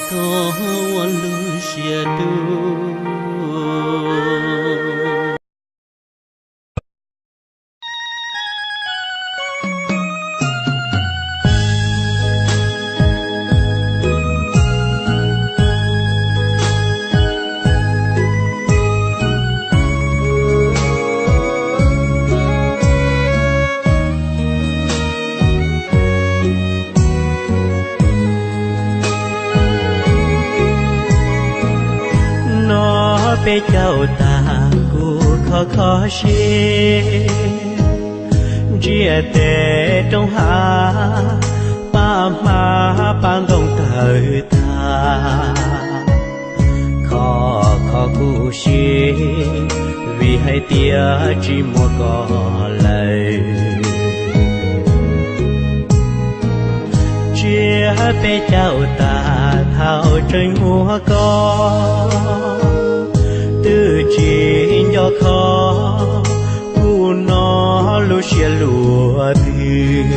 Koj ua lub siab tu. No peb caug tag kuv kho kho siab, ntsiag tes roob hav, pab hmab pab ntoo tawg tag. Kho kho kuv siab vim hais tias tsis muaj koj lawm. Tsiab peb caug tag thaum tseem muaj koj, twb tsis nco kho kuv no lub siab luaj twg.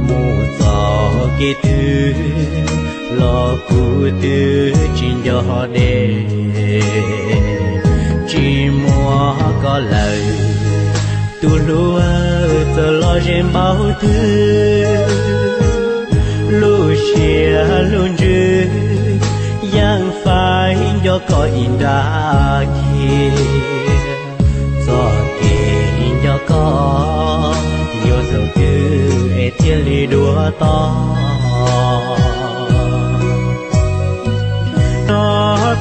Mus txoj kev twg los kuv twb tsis nco deb. Tsis muaj koj lawm, tus hlub txawm los ze npaum twg, lub siab lub ntsws yeej faib nco koj ib nrab kiag. Txoj kev nco koj yuav thaum twg es thiaj li dua toj? No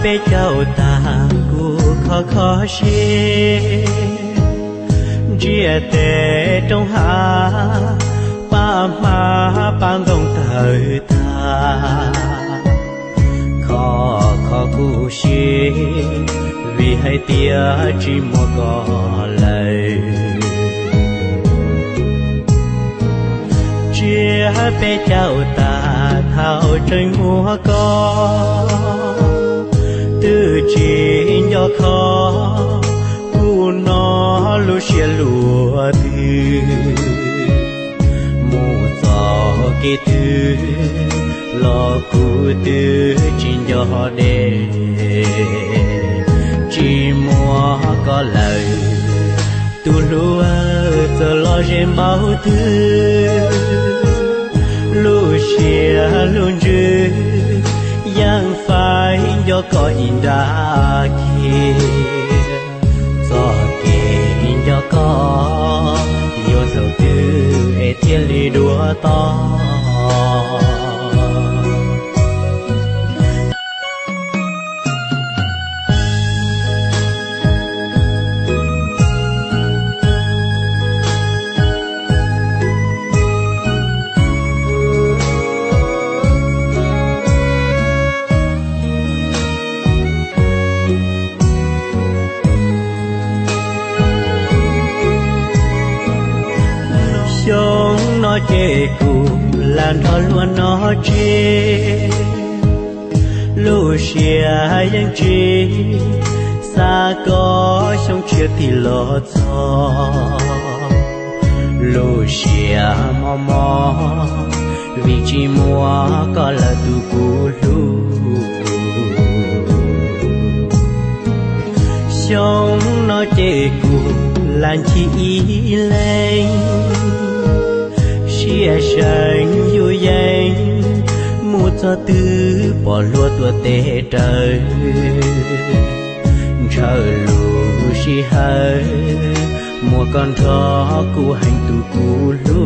peb caug tag kuv kho kho siab, ntsiag tes roob hav, pab hmab pab ntoo tawg tag. Kho kho kuv siab vim hais tias tsis muaj koj lawm. Tsiab peb caug tag thaum tseem muaj koj, twb tsis nco kho kuv no lub siab luaj twg. Mus txoj kev twg los kuv twb tsis nco deb. Tsis muaj koj lawm, tus hlub txawm los ze npaum twg, lub siab lub ntsws yeej faib nco koj ib nrab kiag. Txoj kev nco koj yuav thaum twg es thiaj li dua toj? Xyoo no ces kuv lam nrog luag no tseg, lub siab yeej tsis xav kom xyoo tshiab tig los txog. Lub siab mob mob vim tsis muaj koj lawm tus kuv hlub. Xyoo no ces kuv lam nchis ib leeg, siab seev yus yeej mus txog twg pom hlua tuaj tes raws. Ntshaw lub sij hawm muaj koj nrog kuv heev tus kuv hlub.